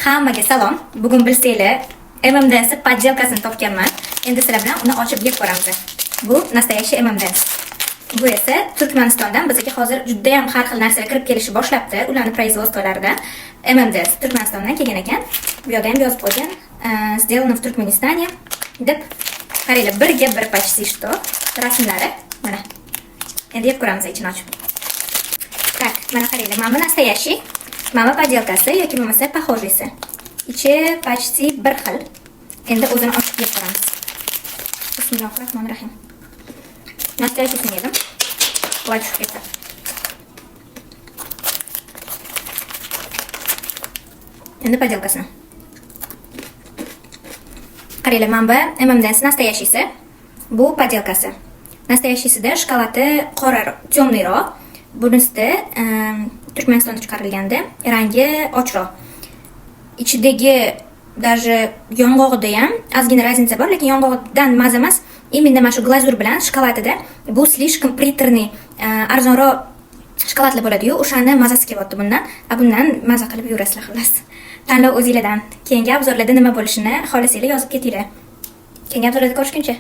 Hammaga salom. Bugun bilsanglar, M&M's подделка sini topganman. Endi sizlar bilan uni ochib yeb ko'ramiz. Bu настоящий M&M's. Bu esa Turkmanistondan bizga hozir juda ham har xil narsalar kirib kelishi boshlabdi. Ularni производство laridan M&M's Turkmanistondan kelgan ekan. Bu yerda ham yozib qo'ygan, "Сделано в Туркменистане" deb. Qaranglar, birga bir почти что rasmlari. Mana. Endi yeb ko'ramiz ichini ochib. Так, mana qaranglar, mana bu настоящий, mana bu подделка si yoki bo'lmasa похожий si. Ichi почти bir xil. Endi o'zini ochib yeb ko'ramiz. Bismillahirrohmanirrohim. Настоящий sini yedim. Voy, tushib ketdi. Endi подделка sini. Qaranglar, mana bu M&M's настоящий si. Bu подделка si. Настоящий sida shokoladi qora, темный roq. Bunisida Turkmanistonda chiqarilganda rangi ochroq. Ichidagi даже yong'og'ida ham ozgina разница bor, lekin yong'og'idan maza emas, именно mana shu glazur bilan shokoladida bu слишком приторный, arzonroq shokoladli bo'ladi-yu, o'shani mazasi kelyapti bundan. A bundan maza qilib yurasizlar xullas. Tanlov o'zinglardan. Keyingi обзор larda nima bo'lishini xohlasanglar yozib ketinglar. Keyingi обзор larda ko'rishguncha.